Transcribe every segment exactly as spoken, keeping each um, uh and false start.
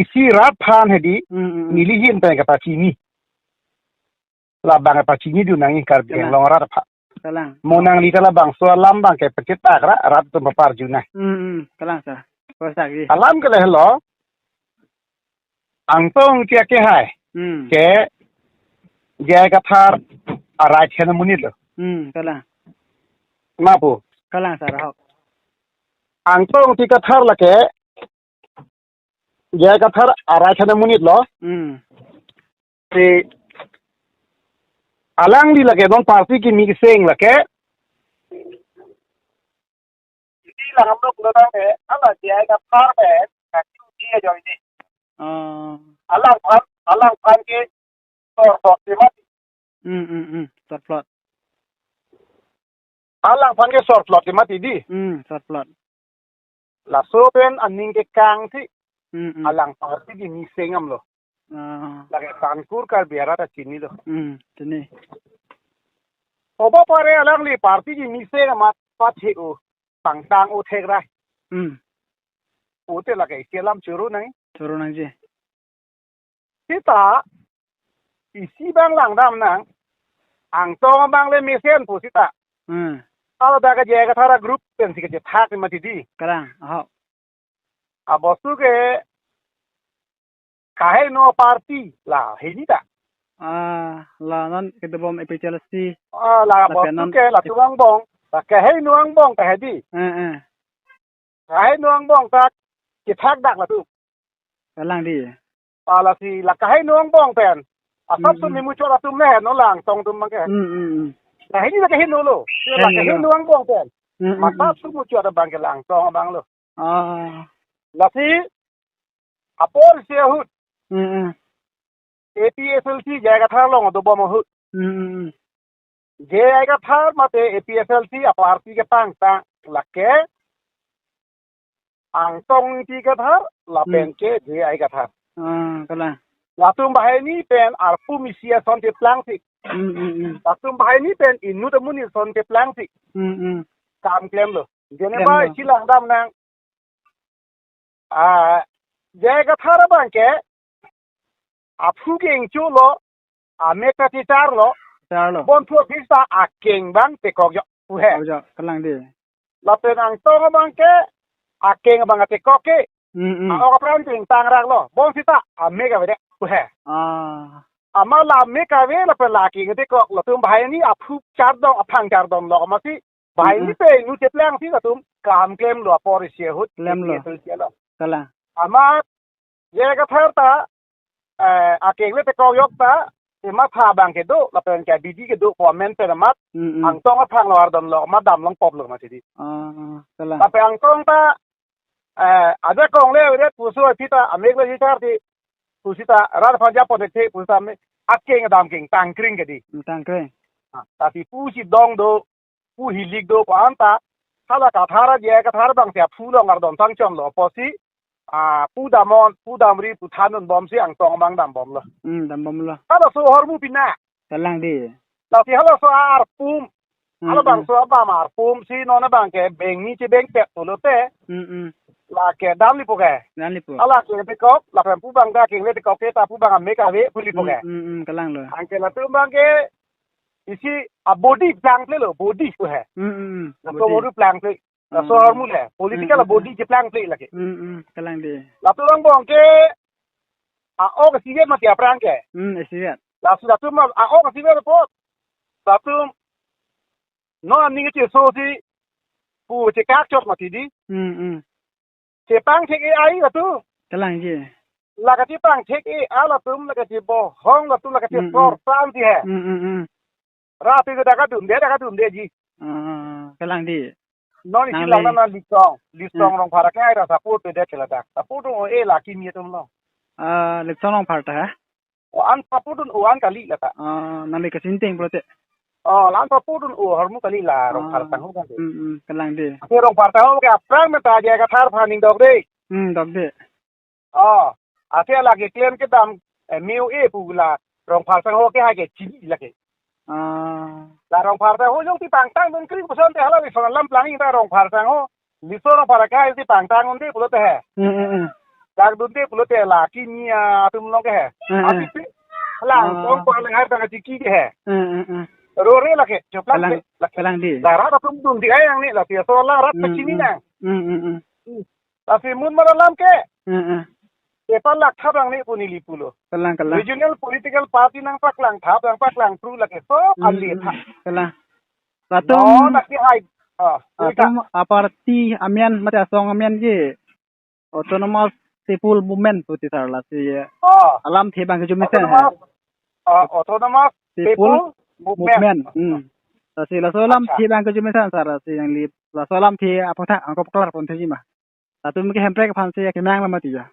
isi rat aphan hedi, Hmm, hmm, hmm. neli ahin pen kapachini. Labang kapachini dun nangji Karbi Kalang. Anglong arat aphan. Kalang. Mo nangli ta labangso alam abang ke pachitak ra, rat atum paparju nang. Hmm, hmm. Kalang, sir. Kosak ji. Alam ke lahelo. Angtong Engti akehai. Hmm. Ke J I Kathar arai chena monit lo. Hmm, kalang. Mapu. Kalang, sir, ahok. Angtong Engti Kathar lake J I Kathar arai chena monit lo. Hmm. Si alangli lake non party kimi keseng lake. Isi lang amlo pulo tang ke, ala J I Kathar pen, kaki uji ajoine. Oh. Alangphan, alangphan ke, sor plot ke mati. Hmm, hmm, hmm. Sor plot. Alangphan ke sor plot ke mati di. Hmm, sor plot. Laso pen aning kekang si, Hmm, hmm. alang party kimi seng amlo. Ah. Lake tangkur Karbi arat ta chinilo. Hmm, chini. Obo pare alangli party kimi seng amat pathe-o, pangtang-o thek ra. Hmm. Pute lake isi alam choro nang. Choro nangji. Sita, isi abang langdam nang, Angtong abang le mesen pu sita. Hmm. Kalau dak ke J I Kathar group pen si kechethak mati di. Kalang, ahok. Abostu ke kaheno party la hini ta. Ah, la non kedobom A P H L C. Ah, la Lapen abostu non ke latum angbong. La kaheno angbong kahe di. Eh, eh. Kaheno angbong ta kethak dak latum. Kalang di. Ah, lasi la kaheno angbong pen. Asap Hmm, sum hmm. ni muchot atum ne no Langtong atum abang ke. Hmm, hmm, hmm. La hini la kaheno lo. La Heno lo. kaheno angbong pen. Hmm, hmm, Mata hmm. sum muchot abang ke Langtong abang lo. Ah. Lasi apor isi ahut. Hmm, hmm. A P H L C J I Kathar along dobom ahut. Hmm, hmm, hmm. J I Kathar mate A P H L C aparty kepangtang lake Angtong Engti Kathar lapen Hmm. ke J I Kathar. Ah, kalang. Latum banghini pen arpum isi ason cheplang si. Hmm, hmm, hmm. Latum banghini pen inut amonit ason cheplang si. Hmm, hmm. Kam klemlo. Jeneba Klemlo. isi langdam nang. Ah, J I Kathar abang ke aphu ke ingchu lo, amek ta chichar lo, Char lo. Bon thu office ta akeng abang tekok jo, pu he. Oi jo, kalang di. Lapen Angtong abang ke, akeng abang tekok ke, Hmm, hmm. a-ok apran ting tang rak lo, bon sita, amek ave de, pu he. Ah. Amat la amek ave, lapen la akeng tekok, latum banghini aphu chardom, aphang chardom lo, amatsi, banghini Hmm, hmm. pen inut cheplang si latum, kam klemlo apor isi ahut, Klemlo. isi ahut lo. Kalang. Amat, J I Kathar ta, eh, akeng le tekok yok ta, ematha abang kedo, lapen ke bidi kedo, pu amen pen amat, Hmm, hmm. Angtong aphang lo ardom lo, amat dam long pop lo mati di. Ah, kalang. Lapen Angtong ta, eh, ajakong le, le puso sita, amek le sita ti, pu sita, rat aphan japon te, pu sita me, akeng dam keng, tangkring ke di. Hmm, tangkring. Ah, tapi pusi dong do, pu hilik do pu anta, hala Kathar J I Kathar abang si aphu along ardom thang chom lo, pusi, ah, pu damnon, pu damri, pu thandun bom si Angtong abang dam bom lo. Hmm, dam bom lo. Halaso ahormu pina. Kalang di. Lasi halaso arpum. Hmm, Hala abang hmm. so abang arpum si non abang ke beng ni chebeng pet pulote. Hmm, hmm. Lake damlipo ke. Damlipo. Hala akeng tekok, lapen pu abang ta akeng le tekok ke ta pu abang amek ave pulipo ke. Hmm, hmm, hmm, kalang lo. Anke latum abang ke isi abodi plangple lo, bodi pu he. Hmm, hmm, hmm. Laso Bodi. bodi plangple. Laso Hmm. ahormu le, political Hmm, hmm, bodi hmm. cheplang ple lake. Hmm, hmm, kalang di. Latum angbong ke, a-ok asivet mati apran ke. Hmm, asivet. Laso latum a-ok asivet apot. Latum, non aning cheso si, pu chekak chot mati di. Hmm, hmm. Chepang thek-e ai latum. Kalang ji. Lake chepang thek-e a latum, lake chebohong latum, lake Hmm, hmm. chesor san si he. Hmm, hmm, hmm. Ra pi ke dak adun de, dak adun de ji. Ah, kalang di. Non isi Nang lang le. na na Litsong. Litsong Hmm. Rongphar ke ai ra support pe de ke ladak. Support un-e la kimi atum lo. Ah, Litsong Rongphar ta ha? O an support un-o an kali lata. Ah, nang le kachingtheng pulote. O, la-an support un-o ahormu kali la Rongphar Ah, sangho kan de. Hmm, hmm, kalang di. Ake Rongphar sangho ke aphrang meta J I Kathar aphan ning dok de. Hmm, dok de. O, ake lake klem kedam, eh, M O A pu la Rongphar sangho ke hai ke chini lake. Ah. La Rongphar sangho jongsi pangtang dun kring puson te hala Litsong alam plangi ta Rongphar sangho. Litsong Rongphar ke hai si pangtang un-e pulote he. Hmm, hmm, hmm. Dak dunde pulote la kimi atum along ke he. Hmm, hmm. Api pi. Lang, ah, kong kong lang har tang chiki ke he. Hmm, hmm, hmm. Rore lake, choplang Kalang, ke, lake. Kalang di. Darat atum dun di ayang ni, lasi aso lang rat Hmm, pachini hmm. nang. Hmm, hmm, hmm. Hmm. Lasi mun mara lam ke. Hmm, hmm. Epa lak thap lang ni pu neli pulo. Kalang, kalang. Regional political party nangpaklang thap, nangpaklang thru lake so Hmm, pali hmm, thap. hmm. Kalang. Latum, No, lake hai. Ah, uli ka. latum aparty amen mate asong amen ke Autonomous People Movement puti sar, lasi Oh. alamthe abang ke jumesen he. Autonomous, ah, Autonomous People People Movement. Movement. Hmm. Lasi laso alamthe Acha. abang ke jumesen sar, lasi nangli laso alamthe aphuthak angkop klar pon theji ma. Latum ke Hemprek aphan si kemang la mati ya.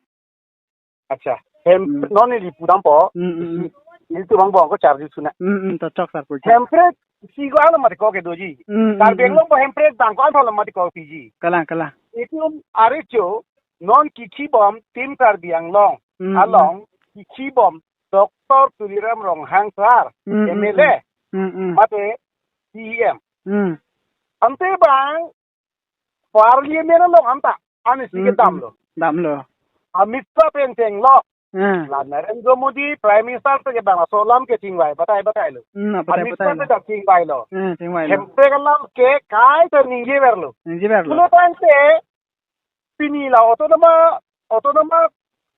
Acha. Hem Hmm. non neli pudampo. Hmm, hmm, hmm. Nelitum angbong ko charju suna. Hmm, hmm, to chok sar purchak. Hemprek si ko-an lo mati ko kedoji. Hmm, hmm, Karbi hmm. Anglong ko Hemprek abang ko-an lo mati ko piji. Kalang, kalang. Itum arecho non kikhibom Team Karbi Anglong Hmm, hmm. along kikhibom Doctor Tuliram Ronghang sar, Hmm, hmm, M L A, hmm. Hmm, hmm. mate C E M. Hmm. Ante abang Parliament along anta, ani si Hmm, kedam hmm. lo. Damlo. Amit Shah pen chenglo. Hmm. La Narendra Modi Prime Minister si ke abang laso alam ke chingvai, batai batai lo. Hmm, batai Amit Shah batai lo. si ta chingvai lo. Hmm, chingvai lo. Hemprek alam ke kaita ningjever lo. Ningjever lo. Pulo tangte, pini la Autonomous, Autonomous,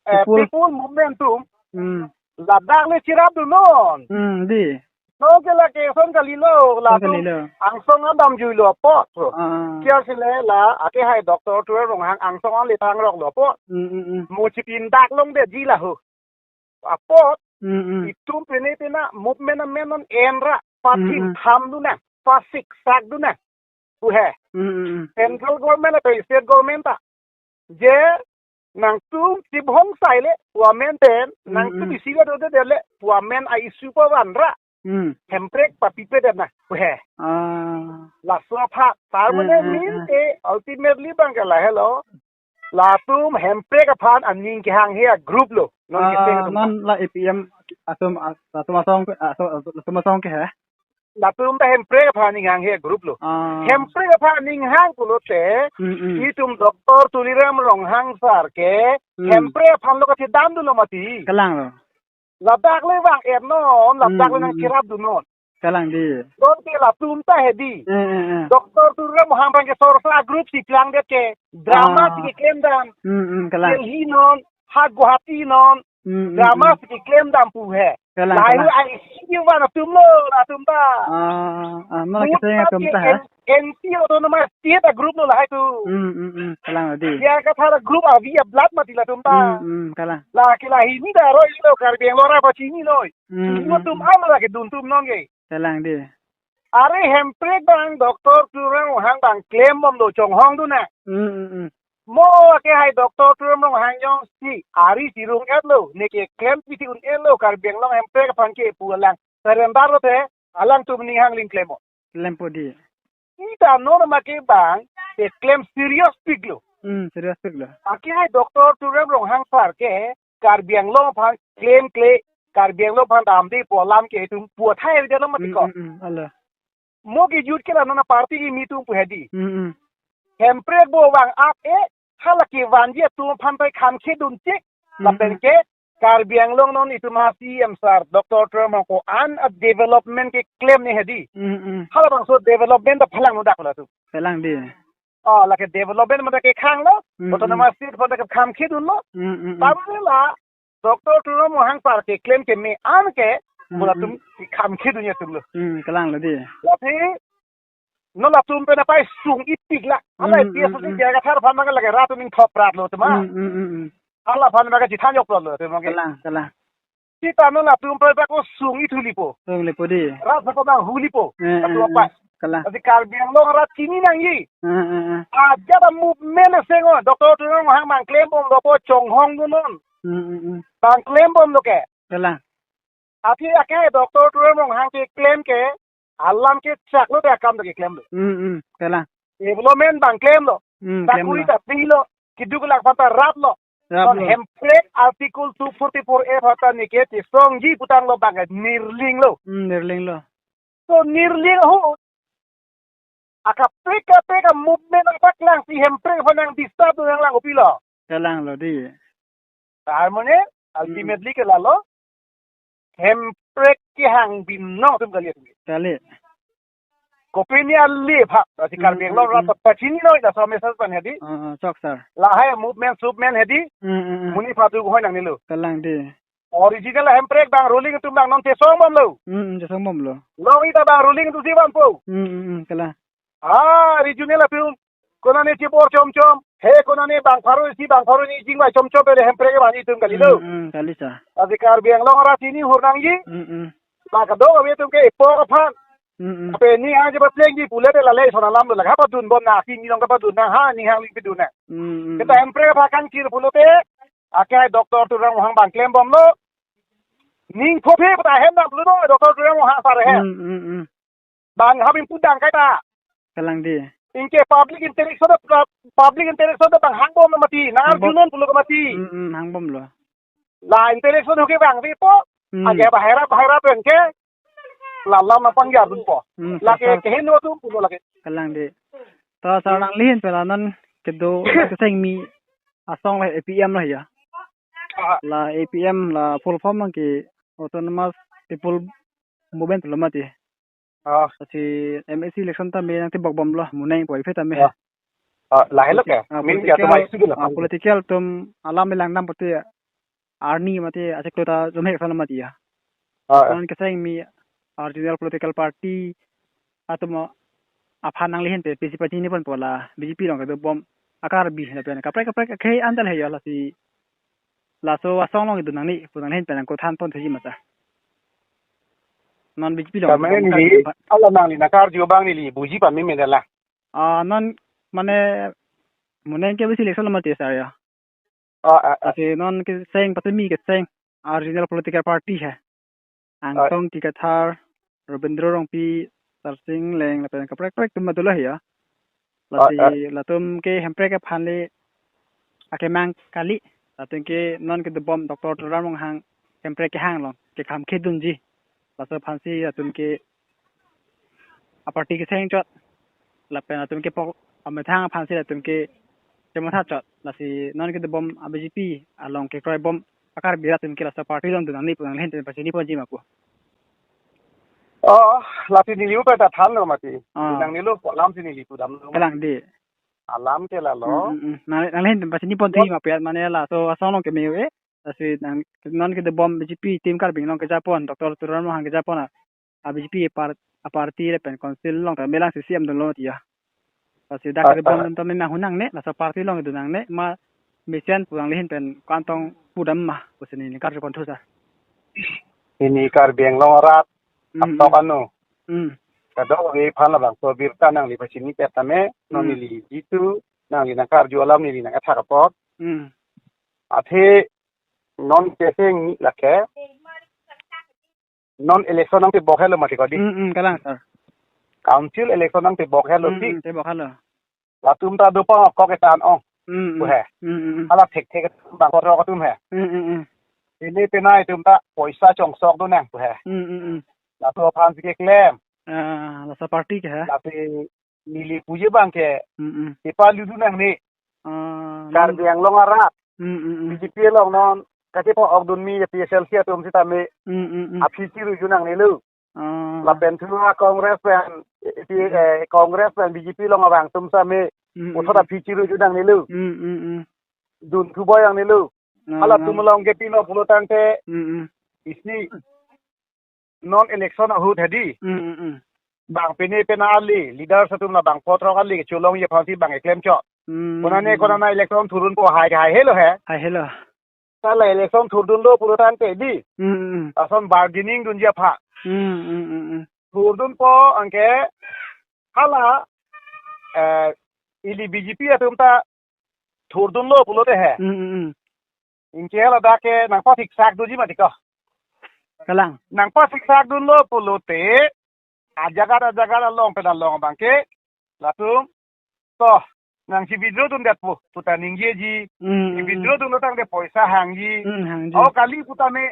eh, People. People Movement atum. Hmm. Ladak le chirap dunnon. Hmm, di. No ke lake ason kalilo, Ason latum kalilo. angsong an damjuilo apot. Ah. Kiar sile la, ake hai Doctor Tuliram Ronghang angsong an le thangroklo apot. Hmm, hmm, hmm. Mo chipindak longdetji la ho. Apot, Hmm, hmm. itum pene pena movement amen non enra, pathim Hmm, hmm. tham dunang, pasik sak dunang. Pu he. Hmm, hmm, hmm. Central government atau state government ta. Je nangtum chibhong sai le, pu amen pen, Hmm, nangtum hmm. isi ga dode dele, pu amen a issue pavanra. Hmm. Hemprek papipe dena, pu he. Ah. Laso apha, tar Hmm, mane hmm, min hmm. te, ultimately abang ke lahelo. Latum Hemprek aphan aning kehanghe a group lo. Non Ah, kiseng atum non ta. la A P M atum, ah, atum asong, ah, atum, atum asong ke he? Latum ta Hemprek aphan aning hanghe a group lo. Ah. Hemprek aphan aning hang pulote, Hmm, hmm. itum Doctor Tuliram Ronghang sar ke, Hmm. Hemprek aphan lo kachedam dunlo mati. Kalang lo. Ladak le vang-et non, ladak Hmm, le nang hmm, hmm. chirap dunnon. Kalang di. Don ke latum ta he di. Hmm, hmm, hmm. Doctor Tuliram Ronghang abang ke sorsa group si plangdet ke. Drama Ah. si keklem dam. Hmm, hmm, kalang. Delhi non, ha Guwahati non. Hmm, hmm, Drama hmm. si keklem dam pu he. Kalang, Lahai kalang. hu ai si van atum lo, latum ta. Ah, ah, mana Mut kita yang ta atum ke ta, ha? N-, N C Autonomous State a group lo lahai tu. Hmm, hmm, hmm. Kalang di. J I Kathar a group avi a blood mati latum ta. Hmm, hmm, kalang. La ke lahai ni da roi lo Karbi Anglong ra pachini noi. Hmm, Chini hmm, atum hmm. am la kedun atum non ke. Kalang di. Are Hemprek abang Doctor Tuliram Ronghang abang klembomlo chonghong dunang. Hmm, hmm, hmm. Mo ke hai Doctor Tuliram Ronghang jongsi ari si rung-et lo, ne keklem pisi un-et lo, Karbi Anglong Hemprek aphan ke pu alang surrender lote, alangtum aning hang ling klem o. Klempo di. Ita non ma ke abang, keklem serious pik lo. Hmm, serious pik lo. Ake hai Doctor Tuliram Ronghang sar ke, Karbi Anglong aphan klemkle, Karbi Anglong aphan damde pu alam ke itum pu athai avedetlo mati Hmm, ko. hmm, hmm, alo. Mo ke jut ke la non a party kimi atum pu he di. Hmm, hmm. Hemprek bo vang-ak e, hala kevanji atum aphan pai kham khedun chik. Hmm, Lapen hmm. ke Karbi Anglong non itum a C E M sar Doctor Tuliram ko-an a development keklem ne he di. Hmm, hmm. Halabangso development ta phelang nodak latum. Phelang di. Oh, lake development mate kekhang lo, Hmm, Autonomous hmm. State aphan ta kekham khedunlo. Hmm, hmm, hmm. Tangte la Doctor Tuliram Ronghang sar keklem keme an ke, Hmm, mo latum hmm. kekham khedun atum lo. Hmm, kalang lo di. Lasi, non latum pen apai sung ipik la. Ala Hmm, P S hmm, si hmm. J I Kathar aphan ma ke lake rat aning thop rat lo tema. Hmm, hmm, hmm, hmm. Hala aphan ma ke chithan joklo lo tema ke. Kalang, kalang. Sita non latum pen apai ko sung ithu lipo. Sung lipo di. Rat sa ko abang hu lipo. Eh, Latum eh, apai. eh. Kalang. Lasi Karbi Anglong rat chini nangji. Eh, eh, eh. Ajat a movement aseng o. Doctor Tuliram Ronghang abang klembomlo po chonghong dunnon. Hmm, hmm, hmm. Abang klembomlo ke. Kalang. Ati ake Doctor Tuliram Ronghang keklem ke, alam kechak lote akam ta keklem lo. Hmm, hmm, kalang. Development abang klemlo. Hmm, Sakuri klemlo. ta pilo, keduk kelak aphan ta raplo. Raplo. Non Hemprek Article two forty-four A aphan ta ne ke chesongji putanglo abang nirling lo. Hmm, nirling lo. So nirling ho. Akaprek kaprek a movement apaklang si Hemprek aphan nang disturb nang lang kopilo. Kalang lo di. Tar mane ultimately ke lalo Hemprek kehang binong atum kali atum. Kali. Kopine ale pha, lasi Hmm, Karbi Anglong hmm, rat hmm. pachini noi, laso message pen hedi. Ah, ah, chok sir. Lahai movement, movement hedi. Hmm, hmm, hmm. Monit aphan tu hoi nangnelo. Kalang dei. Original Hemprek abang ruling atum abang non chesong bomlo. Hmm, hmm, chesong bomlo. Long-e ta abang ruling atum si bompo. Hmm, hmm, hmm, kalang. Ah, regional atum. Konane chibor chomchom. He, konane bang pharo isi, bang pharo hini chingvai chomchom pele Hemprek abang itum kalilo. Hmm, hmm, kali sir. Lasi Karbi Anglong arat chini hur nangji. Hmm, hmm. La kadokave atum ke ipor aphan. Hmm, hmm. Ape ni aje batlengji pulote lale son alam lo, lake padunbom nang, king nilong kapadun nang, ha, ning hang ling pidun nang. Hmm, hmm. Kita Hemprek aphan kangkir pulote, ake Doctor Tuliram Ronghang abang klem bomlo. Ning khophe pata hem dam lo, Doctor Tuliram Ronghang sar he. Hmm, hmm, hmm. Bang habing pudang kaita. Kalang dei. Anke public interaction, public interaction abang hang bom mati. Nang Hang bom. Argument pulo mati. Hmm, hmm, hang bomlo. La interaction hoke bang vi po. Hmm. Age bahera bahera pen ke. La lam na pangjar dun po. Hmm, Lake sir. Keheno tu pulo lake. Kalang dei. To sir nangli ahin pen la non kedo keseng mi asong la A P M lo ya. Ah. La A P M la full form ke Autonomous People Movement lo mati. Ah. Lasi M A C election tame nangtebok bomlo, Moneng poi phe tame. Ah. Ah, lahelo ke? Ah, Min political, kya tumai sugi la ah, pang. Political atum alam bilang nam pute arni mate achiklo ta jomhek sala mati ya. Ah, ah. Kon keseng mi original political party atum aphan nangli ahin pen pisi pachini pon po la B J P along kedo bom a-Karbi lapen kaprek kaprek ke andal he ya lasi laso asong along kedo nangne pu nangli ahin pen nangkothan pon thuji mata. Non B J P along kedo Kamane bom neli, Karbi. Ala nangli nangkarju abang neli buji pame medala. Ah, non mane Moneng ke bisi election lo mati sir ya. Ah, ah, ah. Lasi non keseng pachini keseng original political party he. Ah. Angtong Kikathar, Robindro Rongpi, Sarsing Engleng, lapen kaprek kaprek atum ma dolo he ya. Lasi Ah, ah. latum ke Hemprek aphan le akemang kali. Latum ke non kedo bom Doctor Tuliram Ronghang Hemprek kehang along kekham kedunji. Laso aphansi latum ke aparty keseng chot. Lapen latum ke pok amethang aphansi latum ke chematha chot. Lasi non kedo bom a-B J P along kekroi bom a-Karbi atum ke laso party along dun nangne pu nangli ahin pen pachini ponji ma pu. Oh, lasi neli upai ta thanlo mati. Ah. Nangnelo, alam si neli pudamlo. Kalang dei. Alam ke lalo. Hmm, hmm, hmm. Nang, nangli ahin pen pachini pon What? Thuji ma pu ya, mane laso asong along ke me-o-e. Lasi nang, non kedo bom B J P team Karbi Anglong kejapon, Doctor Tuliram Ronghang kejapon a-B J P par-, a-party lapen council along ta melang si C M dunlo mati ya. Lasi dak Ah, kedo bom ah. atum ta memang hu nangne, laso party along dun nangne, ma mesen pu nangli ahin pen kantong pudam ma, pusi neli nangkarju pon thu sir. Pini Karbi Anglong arat, Hmm, atok hmm. anu. Hmm. Kadokave aphan labangso abirta nangli pachini pet tame, non Hmm. neli jitu, nangli nangkarju alam neli nangkethak apot. Hmm. Athe non keseng ni lake. Non election nangtebok helo mati kodi. Hmm, hmm, kalang sir. Council election nangtebok helo Hmm, ti. hmm, tebok helo. Latum ta dopang kok etan ong. Hmm, hmm. Pu he. Hmm, hmm, hmm. Hala thekthek bang koro atum he. Hmm, hmm, hmm. Pine penai atum ta poisa chongsok do nang pu he. Hmm, hmm, hmm. Laso aphansi keklem. Ah, laso party ke he. Lapen neli puji abang ke. Hmm, hmm. Ipa ludu nangne. Ah, Karbi Anglong arat. Hmm, hmm, hmm. B J P along non kachepa-ok dun mi P S L C atum sitame. Hmm, hmm, hmm. Aphi chiruju nangnelo. Ah. Lapen thua Congress pen, eh, eh, Congress pen B J P along abang atum sitame. Hmm, hmm, uthot hmm. Aphi chiruju nangnelo. Hmm, hmm, hmm. Dun thu boi nangnelo. Ah. Halatum along ke pino pulo tangte. Hmm, hmm. Isi non election ahut hedi. Hmm, hmm, hmm. Bang pine penai ali, leaders atum labang photrok ali kecholongji aphansi bang eklem chot. Hmm, Konane, hmm, hmm. Konane election thurdunpo hai hai helo he. Hai helo. Sala election thurdunlo pulo tangte di. Hmm, hmm, hmm. Lason bargaining dunji aphan. Hmm, hmm, hmm, hmm. Thurdunpo anke hala, eh, ili B J P atum ta thurdunlo pulote he. Hmm, hmm, hmm. Anke ladak ke nangpathiksak dunji mati ko. Kalang. Nangpathiksak dunlo pulote, ajagat ajagat along pen along abang ke, latum, to, nangsi withdraw dundetpo, puta ningjeji, Hmm, hmm, withdraw hmm. Dunlo tangte poisa hangji. Hmm, hangji. O kali putame,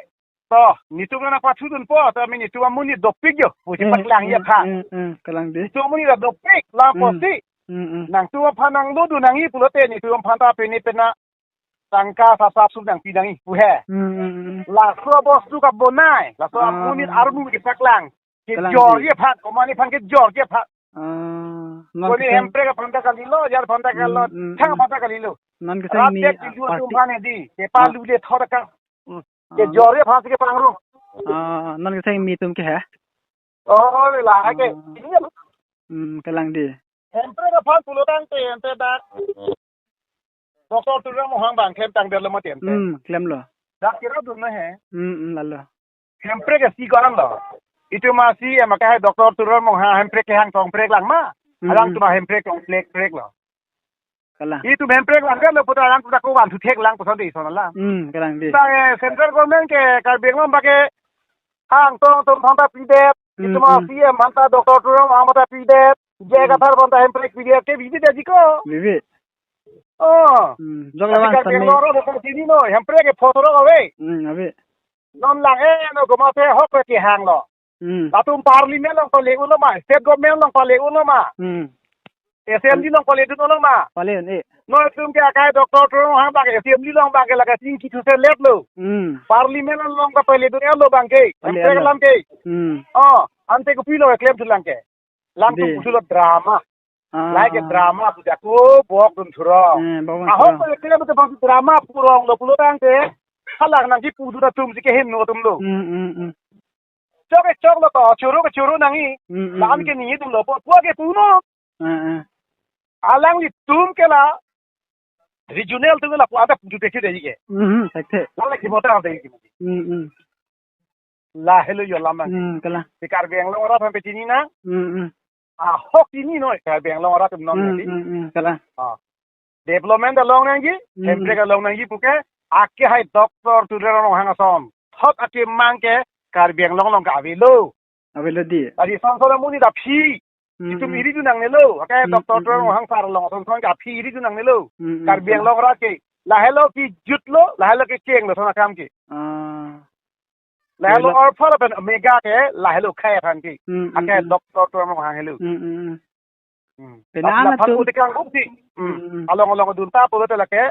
to, netum nangpathudunpo, tame netum amonit dopik jo, pusi Hmm, paklangji hmm, aphan. Hmm, hmm, kalang dei. Netum amonit dopik, la Hmm. Pusi. Hmm, hmm. Nangtum aphan nanglodun nangji pulote, netum aphan ta pine penai tangka sap sap sum nangpi nangji pu he. Hmm, hmm, hmm. Laso bostu kabonai, laso Ah. amonit armu kepaklang. Kalang Kejor di. Ye phak, komani aphan kejor ye phak. Ah, non Koni keseng Hemprek aphan ta kalilo, jar aphan ta Hmm, kalilo, hmm, thang hmm. aphan ta kalilo. Non keseng Rat mi, det ah, di dua party. Tumphan di, kepa Ah. lu le thor ka. Hmm. Ah. Kejor ye phak si kepangrum. Ah, non keseng mi atum ke he? Oh, le la ke. Ah. Ini ya. Hmm, kalang di. Hemprek aphan pulotangte, ante dak. Doctor Tuliram Ronghang abang klemtang detlo mati ante. Hmm, klemlo. Dak kira dun na he. Hmm, hmm, lalo. Hemprek ke si ko-an lo. Itum a C E M ke hai Doctor Tuliram Ronghang Hemprek kehang tong prek lang ma. Hmm. Alangtum a Hemprek tong prek prek lo. Kalang. Itum Hemprek lang kan lo putar alangtum ta kovan thu thek lang puson di son lang. Hmm, kalang di. Bang, eh, central government ke Karbi Anglong bang ke hang tong atum aphan ta pidet. Hmm, Itum a hmm. C E M aphan ta Doctor Tuliram Ronghang aphan ta pidet. J I Hmm. Kathar aphan ta Hemprek pidet ke bibi dia jiko. Bibi. Oh. Hmm, jok Tapi lawan Karbi sami. Anglong rat aphan chinilo, Hemprek ke photo ro ave. Hmm, ave. Non lang eh, no goma se ahok ke hang lo. Hmm. Latum parliament along pale ulo ma, state government along pale ulo ma. Hmm. Assembly along pale dun ulo ma. Pale un e. No itum ke akai Doctor Tuliram Ronghang bang ke assembly along bang ke lake chingki thu se let lo. Hmm. Parliament along ka pale dun lo bang ke. Pale Hemprek lo. Lam ke. Hmm. Oh, ante kopilo klem thu lang ke. Lang Di. tu pusulo drama. Ah. Like drama pu jako bok dun thuro. Eh, bok dun Ahok thuro. ko klem tu bang drama purong lo pulotangte. Halang nangji pudu ta tum si kehin no tum lo. Hmm, hmm, hmm. Chok ke chok lo ko, choro ke choro nangji. Hmm, hmm, Lan hmm. ke ni tum lo, po po ke puno. Ah, ah. Alanglitum ke la regional atum ke lapu-an ta pudu te chu de ke. Hmm, hmm, thekthek. Lale ki mota de ke. Hmm, hmm. Lahelo yo lam nang. Hmm, kalang. Si Karbi Anglong rat aphan pachini na. Hmm, hmm. Ahok chinilo Karbi Anglong rat atum non Hmm, nangji. hmm, hmm, kalang. Ah. Development along nangji, Hmm. Hemprek along nangji puke, ake hai Doctor Tuliram Ronghang ason. Thot ake mang ke Karbi Anglong along ke avelo. Avelo di. Tadi son son amonit aphi. Hmm, Itum hmm. iri dun nangnelo. Ake Hmm, Doctor hmm, Tuliram hmm. Ronghang sar along son son ke aphi iri dun nangnelo. Hmm, hmm, Karbi hmm. Anglong rat ke. Lahelo kejut lo, lahelo kecheng lo son akam ke. Ah. Lahelo Lahelo. Alpha lapen Omega ke, lahelo khai aphan ke. Hmm, hmm, Ake hmm. Doctor Tuliram Ronghang helo. Hmm, hmm, hmm. Hmm. Penang Apna aphan atum. Pute kang buk si. Hmm. Hmm, hmm. Along along dun ta pulo te lake.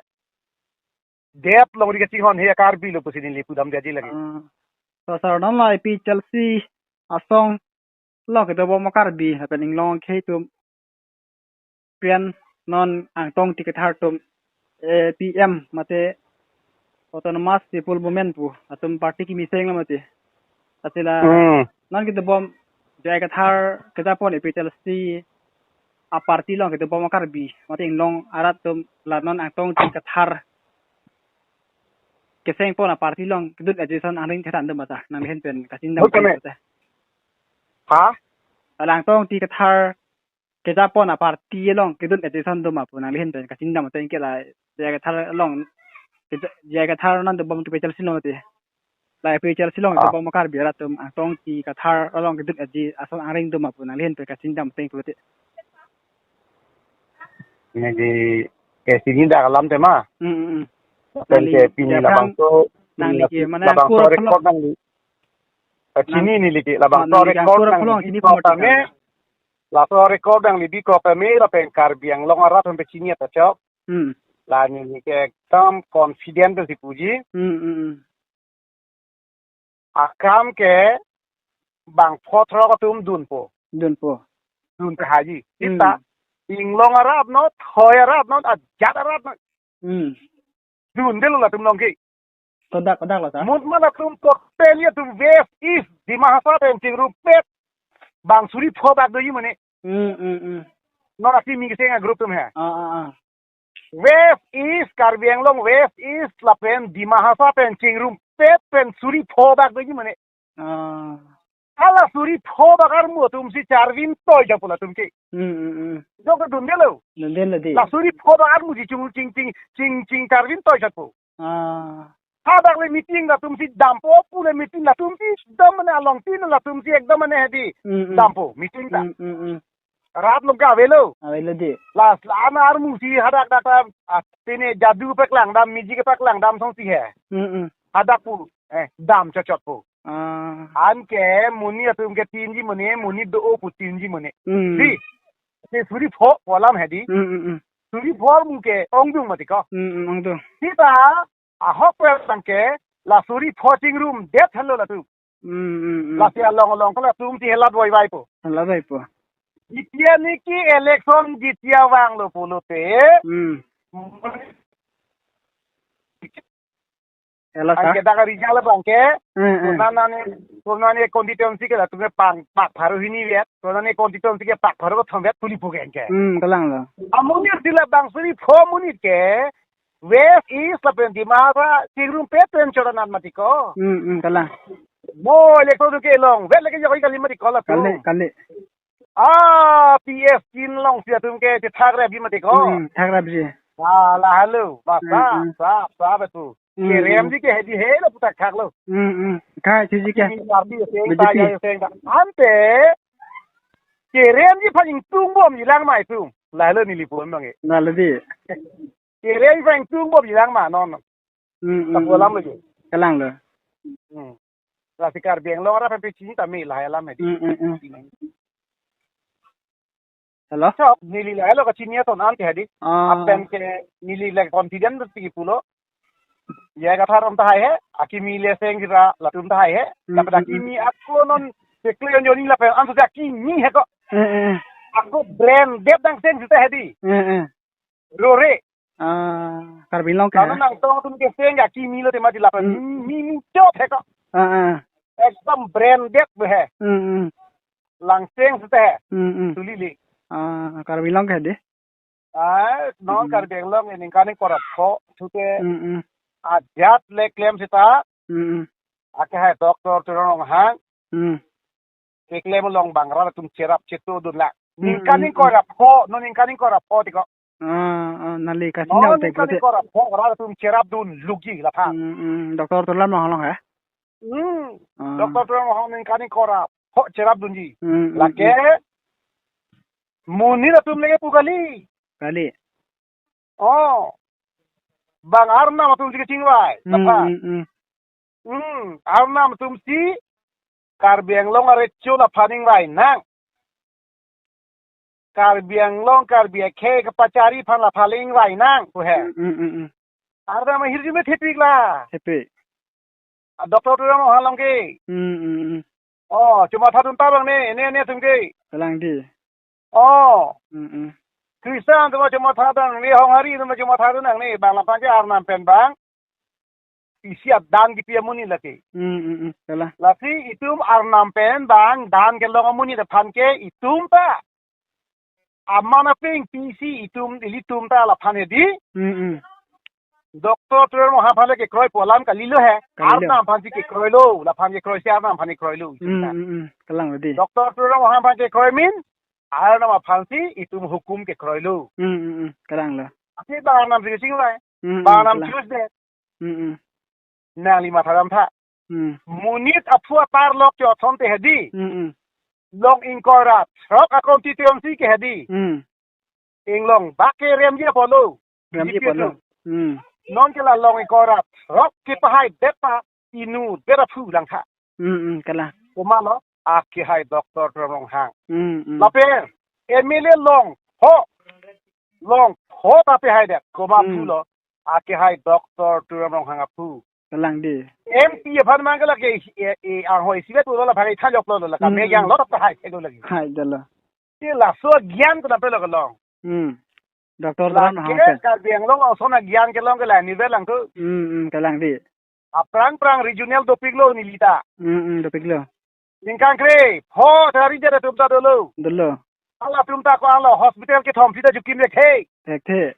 Dep longri kachinghon he Karbi lo pusi neli pudam dia ji lake. Ah. So, sir, non la A P H L C asong lo kedobom a-Karbi, lapen inglong akhei atum pen non Angtong Ingti Kathar atum A P M mate Autonomous People Movement pu atum party kimi seng lo mate. Atila Hmm. non kedobom J I Kathar kejapon A P H L C a-party along kedobom a-Karbi mate inglong arat atum la non Angtong Ingti Kathar kesengpon a-party along kedun aji ason angring theran dum ata nanglihin pen kachini dam Betul, pen eh. Ata. Ha? Ala Angtong Ingti Kathar kejapon a-party along kedun aji ason dum apu nanglihin pen kachini dam ata ke la J I Kathar along keja-, J I Kathar non dobom ke A P H L C along te. La A P H L C along Ah. dobom a-Karbi arat atum Angtong Ingti Kathar along kedun aji ason angring dum apu nanglihin pen kachini dam pen pulote. Neli kachini dak alam tema. Hmm, hmm, hmm. Lapen Nangli ke pini dia labang kan so, nangli ke mana labang kur so phalok. Record nangli. Eh, Nang- chini neli ke labang Oh, so nangli ke record kur nangli phalok, chini bikok phalok kami. Laso record nangli bikok kami lapen Karbi Anglong arat aphan pachini ta chok. Hmm. La neli ke ekdam confident si puji. Hmm, hmm, hmm. Akam ke bangpho throk atum dunpo. Dunpo. Dun ta haji. Hmm. Sita, inglong arat non, thoi arat non, ajat arat non. Hmm. Dundelo latum along ke. Kodak, kodak lo, sir? Mut mana atum totally atum West East, Dima Hasao pen chingrumpet. Bang suri pho bak doji mane. Hmm, hmm, hmm. Non api mi keseng a-group atum he. Ah, ah, ah. West East, Karbi Anglong West East lapen Dima Hasao pen chingrumpet pen suri pho bak doji mane. Ah. Hala suri pho bak armu atum si charvin toi japo latum ke. Hmm, hmm, hmm. Jok ta dundelo. Dundelo di. La suri pho bak armu si chung ching ching ching ching charvin toi japo. Ah. Hadak le meeting latum si dampo, pule meeting latum si dam mane along tin latum si ekdam mane hedi. Hmm, hmm. Dampo, meeting ta. Hmm, hmm, hmm. Rat along ke avelo. Avelo di. Last la ana armu si hadak dak ta, ah, tene jadu paklang dam, miji kepaklang dam song si he. Hmm, hmm. Hadak pu, eh, dam chot chot pu. Ah. Anke monit atum ke tinji mane, monit do-o pu tinji mane. Hmm. Di. Te suri pho pu alam hedi. Hmm, hmm, hmm. suri pho armu ke ongdung mati ko. Hmm, hmm, ongdung. Sita ahok pe tangke la suri pho chingrum det helo latum. Hmm, hmm, hmm. Lasi along along ko latum ti helat voi vai po. Helat voi po. Jitiya niki election jitiya vanglo pulote. Hmm. Helo sa? Anke dak result abang ke, hmm, hmm, Kurnanani, Kurnani constituency ke latum ke pang, pak pharo hini vet, Kurnani constituency ke pak pharo kethom vet, tuli pugen ke. Hmm, kalang lo. Amonit sila bang suri pho monit ke, West East lapen Dima Hasao, chingrum pe pen choranan mati ko. Hmm, hmm, kalang. Mo election ke long, vet lagi jokoi kali mati ko latum. Kali, kali. Ah, P S Chinlongsi atum ke chethak rap ji mati ko. Hmm, thak rap ji. Ah, lahelo, ba, hmm, sa, hmm, sa, sa betu. Hmm, kerem, hmm, ji ke hedi helo putak thak lo. Hmm, hmm. Kai, si ji ke. Ini party seng B J P. Ta ya seng ta. Ante, kerem ji aphan ingtung bom ji lang mai tum. Lahelo neli pon bang e. Lahelo di. Kerem ji aphan ingtung bom ji lang ma non. Hmm, hmm, kapu alam, hmm, lo ji. Kalang lo. Hmm. Lasi Karbi Anglong arat aphan pechini tame lahai alam hedi. Hmm, hmm, hmm. Helo? Chok, neli lahelo kachini ason ante hedi. Ah. Lapen ke neli le confident ti pulo. Ya kathar om tahai he, akimi le seng gira latum tahai he. Hmm, lapen, hmm, hmm, akimi ako non kekle joni lapen anso akimi he ko. Hmm, hmm. Ako brand det dang seng sita hedi. Hmm, hmm. Rore. Ah, Karbi Anglong ke. Lalu nangtong atum ke seng akimi lo tema di lapen. Hmm. Mi, mi chot he ko. Ah, ah. Ekdom brand det be he. Hmm, hmm. Langseng sita he. Hmm, hmm. Tuli le. Ah, Karbi Anglong ke di. Ah, non, hmm, Karbi Anglong ningkan ingkoi ra pho thu te. Hmm, hmm. Ajat le klem sita. Hmm, hmm. Ake hai Doctor Tuliram Ronghang. Hmm. Keklem along bang rat atum cherap chetu dun la. Hmm, ningkan, hmm, ingkoi ra pho, non ningkan ingkoi ra pho ti ko. Ah, ah, neli kasi non nang ningkan ingkoi ra pho rat atum cherap dun lukji laphan. Hmm, hmm. Doctor Tuliram Ronghang he? Hmm. Ah. Doctor Tuliram Ronghang ningkan ingkoi ra pho cherap dunji. Hmm, hmm, lake, hmm, monit atum lake pu kali. Kali. Oh. Bang Arnam atumsi kachingvai. Hmm, laphan. Hmm, hmm. Hmm, Arnam atumsi Karbi Anglong arecho laphan ingvai nang. Karbi Anglong, Karbi akhei kepachari aphan laphan le ingvai nang pu he. Hmm, hmm, hmm, hmm. Arnam ahirjume thepik la. Thepik. Ah, Doctor Tuliram Ronghang along ke. Hmm, hmm, hmm. Oh, chomatha dun ta bang ne, ne, ne atum ke. Kalang di. Oh. Hmm, hmm. Christian atum chomatha dun, ne Honghari atum chomatha dun nangne, bang laphan ke Arnam pen bang isi adan kipi amonit lake. Hmm, hmm, hmm. Kalang. Lasi itum Arnam pen bang dan kelong amonit aphan ke itum ta. Aman apeng pisi itum, ilitum ta laphan hedi. Hmm, hmm. Doctor Tuliram Ronghang aphan le kekroi pu alam kalilo he. Kalilo. Arnam aphansi kekroilo, laphan kekroisi Arnam aphan kekroilo itum ta. Hmm, hmm, hmm. Kalang lo di. Doctor Tuliram Ronghang aphan kekroi min, Arnam aphansi itum hukum kekroilo. Hmm, hmm, hmm. Kalang lo. Ati bang Arnamsi kachingvai. Hmm, hmm, bang Arnam kalang. Choose de. Hmm, hmm. Nangli matha dam tha. Hmm. Monit aphu atar lok chothon te hedi. Hmm, hmm. Long ingkoi ra throk a constituency ke hedi. Hmm. Inglong bak ke remji apotlo. Remji B J P apotlo. Atum. Hmm. Non ke la long ingkoi ra throk kepahai det ta inutvet aphu lang tha. Hmm, hmm, kalang. Komatlo, ake hai Doctor Tuliram Ronghang. Hmm, hmm. Lapen M L A long pho, long pho ta pehai det. Komat, hmm, aphulo, ake hai Doctor Tuliram Ronghang aphu. Kalang di. M P aphan mang ke lake, e, e, anghoi isivet pulo laphan ke thanjok lo, lo, la, hmm, kame yang lo ta hai, lo lagi. Hai, jalo. Te laso gyan ko na pelo kelong. Hmm. Doctor Tuliram Ronghang lake pen. Karbi Anglong ason agyan kelong ke la nivel lang tu. Hmm, hmm, kalang di. Aphrang phrang regional dopiklo neli ta. Hmm, hmm, dopiklo. Ningkan kre, pho thari jada atum ta dolo. Dolo. Halatum ta ko-an lo hospital kethom sita chukim thekthe. Thekthe.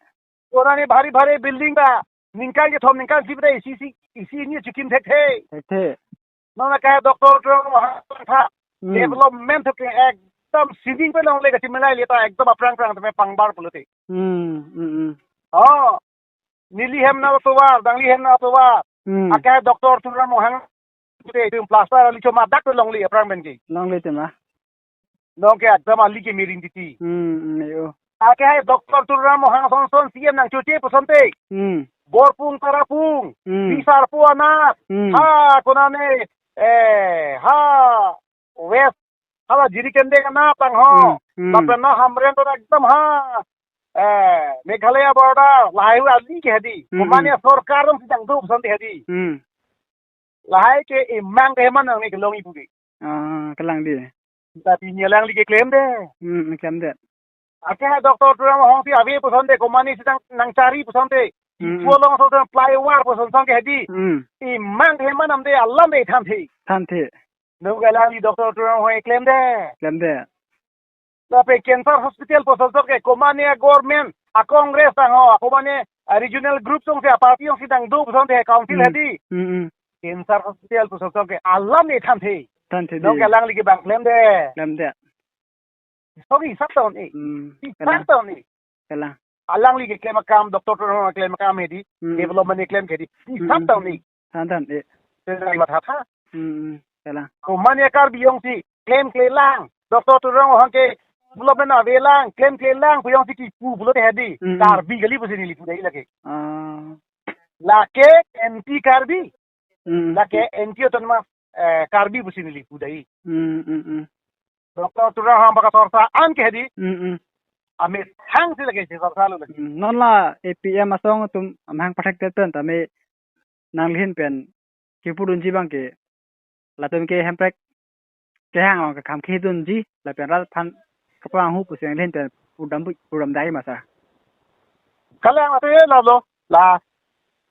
Kona ni bhari bhari building ta ningkan kethom ningkan isi ta isi isi isi hini chukim thekthe. Thekthe. Non ake Doctor Tuliram Ronghang tha. Hmm. Development ke ekdom sining pe longle kachimilai le ta ekdom aphrang phrang tame pangbar pulote. Hmm, hmm, hmm. Oh. Neli hem na tovar, dangli hem na tovar. Hmm. Ake Doctor Tuliram Ronghang te itum plaster ali choma dak longle aphrang pen ke. Longle tema. Non ke ekdom ali ke miring titi. Hmm, hmm, yo. Ake hai Doctor Tuliram Ronghang son son C M nangchoche pu asonte. Hmm. Borpung Tarapung, hmm, Bisarpo anat, hmm, ha, kona ne, eh, ha, West, hala Jirikindeng anat tang ho. Hmm, hmm. Lapen na Hamren to ekdom ha. eh, Meghalaya border lahai hu ali ke hedi. Mm, Komane mm. Sorkar dong sidang do puson te hedi. Mm. Lahai ke imang ke man nang ne kelong ipu ke. Ah, kelang di. Tapi ni alangli keklem de. Hmm, keklem de. Ake ha Doctor Tuliram Ronghang si ave puson te, komane si nang, nangchari puson te. Mm, mm. Pulo so flyover puson song ke hedi. Mm. Imang ke man nam de alam de than the. Than the. Nung alangli Doctor Tuliram Ronghang keklem de. Keklem de. Lapen cancer hospital puson song ke komane government, a Congress tang ho, komane a regional group song si a party song si dang do puson te council Mm. hedi. Mm, mm. Cancer hospital puson song ke alam de than the. Than the Nung di. Alangli ke bang keklem de. Keklem de. Sorry, sat tahun ni. Hmm, Sat kelang, tahun ni. Kelang. Alangli keklem akam, Doctor Tuliram keklem akam hedi, Hmm. development keklem hedi. Hmm. Sat tahun ni. Than than, eh. Tena lima tha tha. Hmm, hmm, kelang. Komane Karbi Anglong si, klemkle lang. Doctor Tuliram Ronghang ke, development ave lang, klemkle lang, pu jongsi kipu pulote hedi. Hmm. Karbi kali pusi neli pu dai lake. Ah. Lake anti Karbi. Hmm. Lake anti autonomous, eh, Karbi pusi neli pu dai. Hmm, hmm, hmm. Doctor Tuliram Ronghang baka sorsa an ke hedi. Mm, mm. Amethang si lake si sorsa lo lake. Mm, non la A P M asong atum amahang pathek te pen tame nanglihin pen kipudunji abang ke latum ke hemprek kehang abang ke kam kidunji lapen rat aphan kapanghu pusi nanglihin pen pudam bu-, pudam dai ma sir. Kalang ate la lo la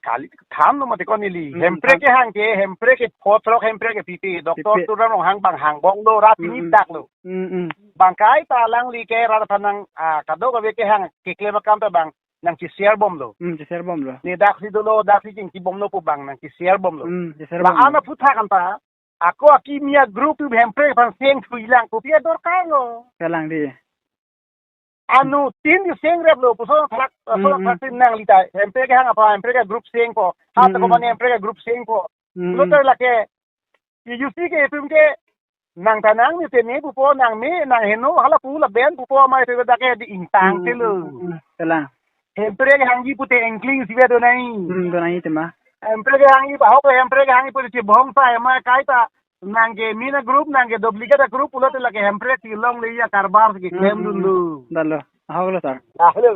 kali than lo mati ko neli. Hmm, hemprek than. Kehang ke, hemprek ke photrok, hemprek ke pipe. Doctor Pipe. Tuliram Ronghang bang hangbom lo, rat Hmm, ini hmm. dak lo. Hmm, hmm. Bang kaita alangli ke rat aphan nang, ah, kadokave kehang keklem akam ta bang nangcheshare bomlo. Hmm, cheshare bomlo. Ne dak si dolo, dak si chingki bomlo pu bang nangcheshare bomlo. Hmm, cheshare La bomlo. Ana putha kan ta, ako akimi a-group tu hemprek aphan seng thui lang, kopi adorkar lo. Kelang di. Anuttin di seng rep lo, puson thak, Hmm, puson hmm. thak tin nangli ta, hemprek kehang aphan, hemprek a-group sengpo. Ha Hmm, ta hmm. komane hemprek a-group sengpo. Hmm, Lo hmm. ta lake, P U C ke itum ke, nang ta nang ni tene pupo, nang me, nang heno, hala pu laben pupo, amai te dak ke di ingtang Hmm, te lo. hmm, hmm, hmm. Kelang. Hemprek hangji pute engkling si be do nai. Hmm, do nai tema. Hemprek hangji bahok, hemprek hangji pute chibong sa, amai kaita, nang ke mina group, nang ke duplicate group, pulote lake hemprek si longle ya karbar si Hmm, klem hmm, dun hmm. lo. Dalo. Ahok lo, sir. Ahok lo.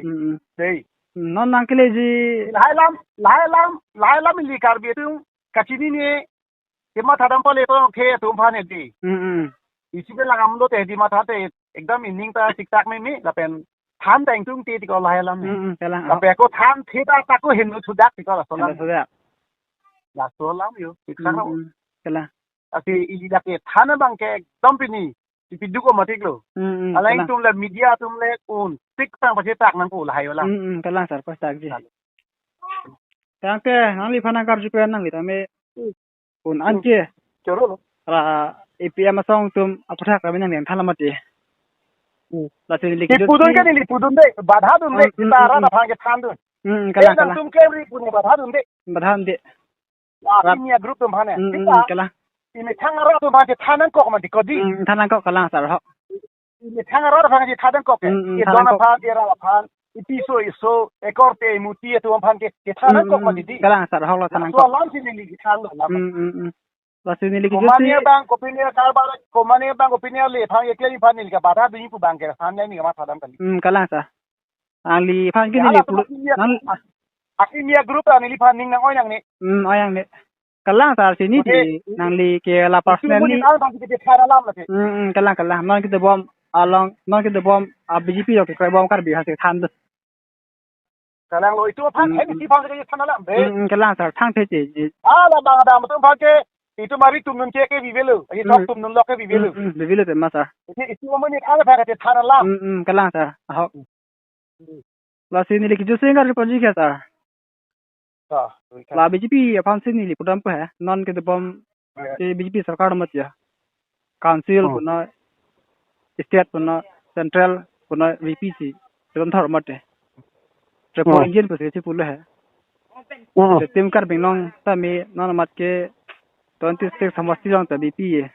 Hmm, hmm. Sei. Non nangkeleji. Lahai alam, lahai alam, lahai alam ili Karbi atum kachinine, kemathadam pale to ke atum aphan hedi. Hmm, hmm. Isi ke langam lote hedi matha te, ekdam ining ta siksak meme, lapen than ta ingtung te tiko lahai alam. Hmm, hmm, kelang. Lapen ako than theta ta ko henu sudak tiko laso alam. Henu sudak. Laso alam yo, siksak Hmm, lo. hmm, kelang. Asi ili dak ke than abang ke ekdom pini, ipi duk o matik lo. Hmm, hmm, Alai kelang. Tum le media tum le un, tik tang pachetak nangpo lahai alam. Hmm, hmm, kelang sir, pachetakji. Kelang. Tangte, nangliphan nangkarju pen nangli tame Hmm. un Hmm. anke. Choro lo. Ra A P M asong atum aputhak kami nang yang than la mati. Hmm. Lasi neli Ipudun kejut ke si neli pudun de, badha dun de, Hmm, hmm, kita hmm, rat hmm. aphan kethan dun. Hmm, hmm, Eh, kelang, nang kelang. Tum kemri pun badha dun de. Badha dun de. Wah, Rat. Ini a-group atum aphan ya. Hmm, hmm, Kita, hmm, kelang. Imethang arat atum aphan kethan nangkok mati ko di. Hmm, than nangkok kelang sir ho. Imethang arat aphan kethan nangkok ke. Hmm, hmm, Ye than don nangkok. Aphan, ye rat aphan, ipi so iso, ekorte emuti atum aphan ke, kethan Hmm, nangkok hmm, mati di. Kelang sir ho lo than Laso nangkok. Alam si neli kethan lo alam. Hmm, hmm, hmm. Lasi neli kejut Komane si abang, kopine karbar, komane abang, kopine ale, aphan ye klem aphan neli ke badha dun pu abang ke, aphan neli kemathadam kali. Hmm, kelang sir. Nangliphan ke Ya, neli laso pulu, akim ya, nang akim ya group ta neliphan ning nang-oi nangne. Hmm, oi nangne. Kelang sir, si neli Oke. Nangli ke la Itu personal muni ni. Ang tang kita than alam lagi. Hmm, hmm, kelang, kelang. Non kedobom along, non kedobom, ah, B J P lo ke kroi bom Karbi aphan si than do. Kelang lo itu aphan, Hmm, eh, hmm. Isi aphan ke than alam, be. Hmm, hmm, kelang sir, thang the che, che. Ah, la bang adam atum aphan ke, itum ari tum nun ke ke vive lo. Ye Hmm. Thok tum nun lo ke vive lo. Hmm, hmm, vive lo tema sir. Isi, isi muni ang aphan ke than alam. Hmm, hmm, kelang sir. Ahok. Hmm. Lasi neli kejut si nangkarju ponji ke sir. Ah, La B J P aphan si neli pudam pu he, non kedobom Ya. ke B J P sorkar amat ya. Council Oh. Puno, state puno, central puno, V P si sebelum thor amat ya. Triple Oh. Engine pusi si pulo he. Oh. Te tim Karbi Anglong tame non amat ke twenty-six homosti along ta V P ye.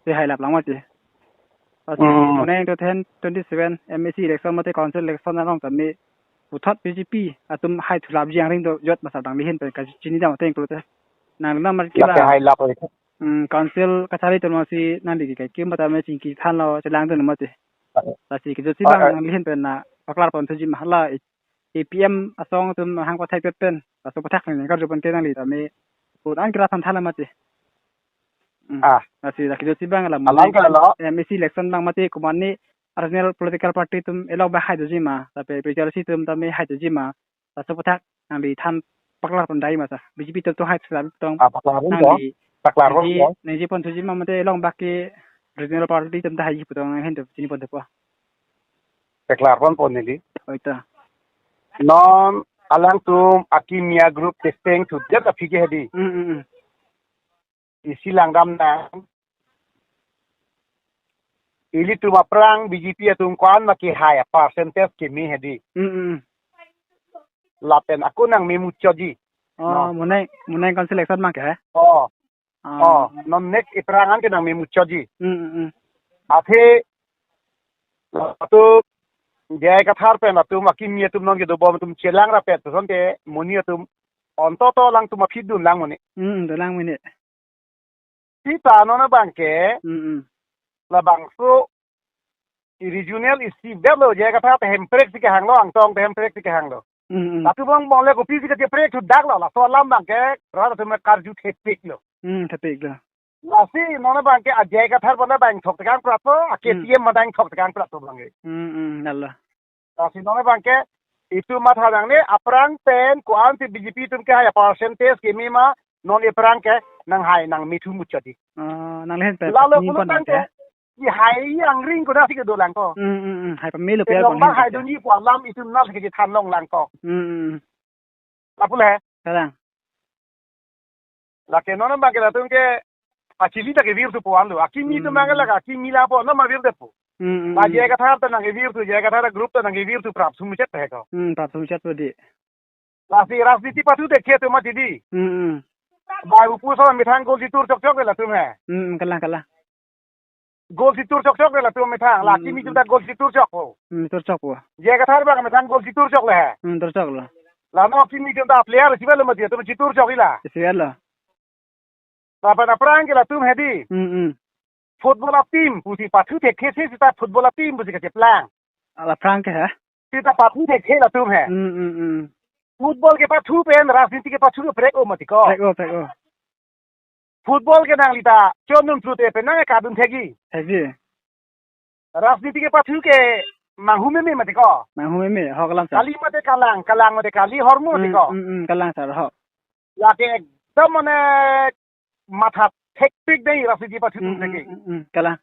Se hai lap lang mati. Pas Oh. Monai two thousand twenty-seven M A C election mate council election along tame puthot B J P atum hai thulapji angring do jot masa dang lihin pen kachini dam teng pulote. Nang na mar Lap ke kila. Hai lap oi. Hmm, council kachari atum si nang digi kai kim bata me chingki than lo chelang dun mati. Ah. Lasi kejut si Ah, bang ah. Nang lihin pen na paklar pon thuji ma hala A P M asong atum hang pathai pet pen. Laso aputhak nangkarju pon ke nangli tame put an kira than than mati. Hmm. Ah. Lasi lake jotsi abang la Alang mulai ka lo. M A C election abang mati komatne regional political party atum along abang hai thuji ma, tapi P T R C atum tame hai thuji ma. Laso aputhak nangli than paklar pon dai ma sa. B J P atum to hai sila tong. Ah, paklar pon nangli. Paklar pon nangli, to. Nangji pon thuji ma mate along abang ke regional party atum ta hai pu tong nanghin to chini pon thupo. Paklar pon pon neli. Oi ta. Non alangtum akimi a-group testing to det aphi ke hedi. Hmm, hmm, hmm. Isi langdam nang. Ilitum aphrang B J P atum ko-an ma kehai a-percentage keme hedi. Hmm, hmm, hmm. Lapen ako nangme muchotji. Oh, no. Monai, monai council election abang ke, eh? Oh. Ah. Oh, non next iphrang an ke nangme muchotji. Hmm, hmm, hmm. Athe, atum, J I Kathar pen atum, akimi atum non kedobom atum chelang rapet, puson ke, monit atum, ontoto alangtum aphi dun lang mone. Hmm, dun lang mone. Sita non abang ke, hmm, hmm, labangso, i regional isi belo J I Kathar ta Hemprek si kehanglo, Angtong ta Hemprek si kehanglo. Hmm, hmm. Latum angbong le kopisi kacheprek thudak lo, laso alam abang ke, rat atum karju thepik lo. Hmm, thepik lo. Lasi non abang ke a J I Kathar abang abang thok tekang prat po, a, hmm, K T M abang thok tekang prat po abang ke. Hmm, hmm, lalo. Lasi non abang ke, itum matha nangne, aphrang pen, ko-an si B J P atum kehai a-percentage keme ma, non iphrang ke, nanghai nangme thu muchotji. Ah, nangli ahin pen, nalo pini pulo pon tangte, ke. Kehai angring ko nasi kedo lang ko. Hmm, hmm, hmm. Hai pamelo. Te pia long bang hai dun ji pu alam itum nasi kethan long lang ko. Hmm, hmm, hmm. Lapu le. Kalang. Lake non abang ke latum ke achili ta kevir thupo anlo. Akimi atum, hmm, abang ke lake akimi lapo, non ma virdet po. Hmm, hmm, hmm. La J I Kathar ta nangkevir thu, J I Kathar group ta nangkevir thu prap sum chet he ko. Hmm, prap sum chet po di. Lasi rajniti pathu dekhe atum mati di. Hmm, hmm. Bai upu so methang goal chitur chok chok le latum he. Hmm, hmm, kalang, kalang. Goal chitur chok chok le latum methang. La, hmm, akimi atum ta goal chitur chok po. Hmm, tur chok po. J I Kathar abang methang goal chitur chok le he. Hmm, tur chok lo. La non akimi atum ta player si belo mati atum chitur chok ila. Si belo. Lapen aphrang ke latum hedi. Hmm, hmm. Football a-team pusi pathu thekthe si sita football a-team pusi kacheplang. Ala aphrang ke he? Sita pathu thekthe latum he. Hmm, hmm, hmm. Football kepathu pen rajniti kepathu prek-o mati ko. Prek-o, prek-o. Football ke nangli ta chondun plut pen nang kadun thekji. Thekji. Rajniti kepathu ke manghu meme mati ko. Manghu meme, ho kalang sir. Kali mate kalang, kalang mate kali, hormu mati ko. Hmm, hmm, hmm, kalang sir, ho. Lake ekdom mane matha thekpik dei rajniti pathu, hmm, atum thekji. Hmm, hmm, hmm, kalang.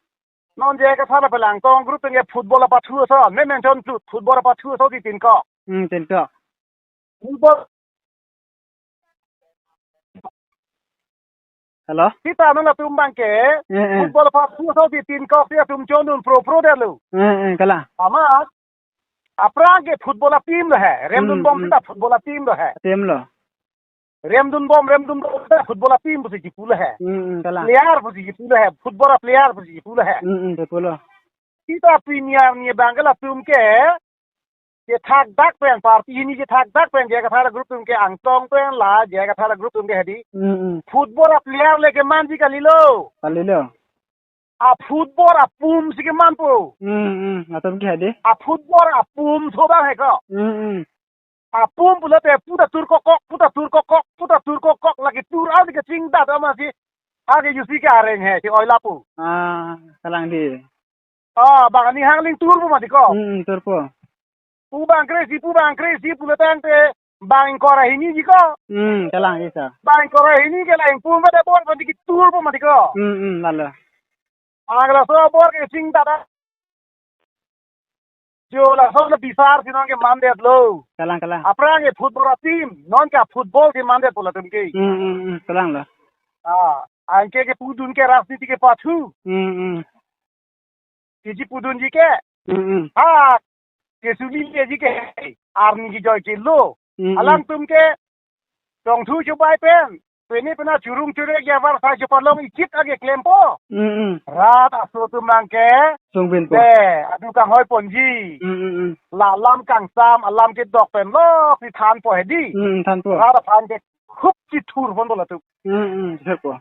Non J I Kathar pen Angtong group pen ke football apathu ason, me mention plut, football apathu ason di tin ko. Hmm, tin ko. Football. Hello? Sita non latum abang ke, eh, eh, football apathu ason di tin ko si atum chondun pro pro det lo. Eh, eh, kalang. Amat, aphrang ke football a-team lo he. Remdun, hmm, bom, hmm, sita football a-team lo he. Team lo. Remdun bom, remdun bom, sita football a-team pusi chipu lo he. Hmm, hmm, kalang. Player pusi chipu lo he. Football a-player pusi chipu lo he. Hmm, hmm, chipu lo. Sita premier ni abang ke latum ke, kethak dak pen, party hini kethak dak pen, J I Kathar group atum ke, Angtong pen la, J I Kathar group atum ke hedi. Hmm, hmm. Football a-player le kemanji kalilo. Kalilo. A-football apum si kemanpo. Hmm, hmm. Latum ke hedi. A-football apum so abang he ko. Hmm, hmm. Apum pulote puta tur kokok, puta tur kokok, puta tur kokok, lake tur an kachingdat amatsi. Ake jusi ke areng he, si oi lapu. Ah, kalang di. Ah, bang ani hangling turpo mati ko. Hmm, turpo. Pu bang kresi, pu bang kresi, pulo tangte bang ingkoi ra hini ji ko. Hmm, kalang isa. Bang ingkoi ra hini ke la ingpum mate bor mati ki turpo mati ko. Hmm, hmm, lalo. Ang laso bor ke sing tata. Jo laso na bisar si non ke mandetlo. Kalang, kalang. Aphrang ke football a-team, non ke football si mandet pulo latum ke. Hmm, hmm, hmm, kalang lo. Ah, anke kepudun ke rajniti kepathu. Hmm, hmm. Iji pudunji ke. Hmm, hmm. Ha, kesuli keji ke. Arni kejoi kelo. Hmm, hmm. Alangtum ke tongthu chubai pen, pini pena churung churek ya var sai chupalong ichit age klempo. Hmm, hmm. Rat aso atum abang ke. Sungbinpo. Be, adu kanghoi ponji. Hmm, hmm, hmm. La alam kangsam, alam kedok pen lo, si thanpo hedi. Hmm, thanpo. Rat aphan ke khup chithur ponpo latum. Hmm, hmm, chithurpo.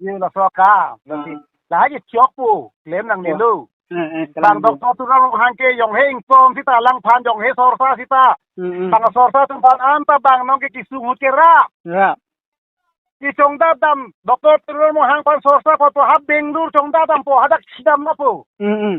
Ye laso ka, nanti. Ah. Lahai chokpo, klem nangnelo. Eh, eh, Bang kalang. Doctor Tuliram Ronghang ke jonghe ingtong sita, alangphan jonghe sorsa sita. Hmm, hmm. Bang sorsa atum aphan anta bang nonke kesung ahut ke rap. Rap. Kechongdat dam Doctor Tuliram Ronghang aphan sorsa apot pu ha Bangalore chongdat dampo, hadak chidam nangpo. Hmm, hmm.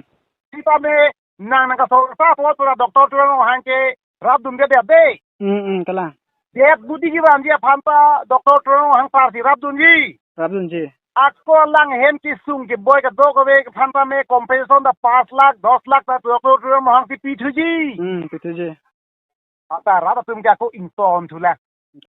Sitame nang nangkasorsa apot pura Doctor Tuliram Ronghang ke rapdunde det de. Hmm, hmm, kalang. Det budi kevanji aphan ta Doctor Tuliram Ronghang parsi rapdunji. Rapdunji. Ako alanghem kesung keboi kadokave aphan tame compensation ta panch lakh, dos lakh ta Doctor Tuliram Ronghang si pithuji. Hmm, pithuji. Anta rat atum ke ako ingtong thulang.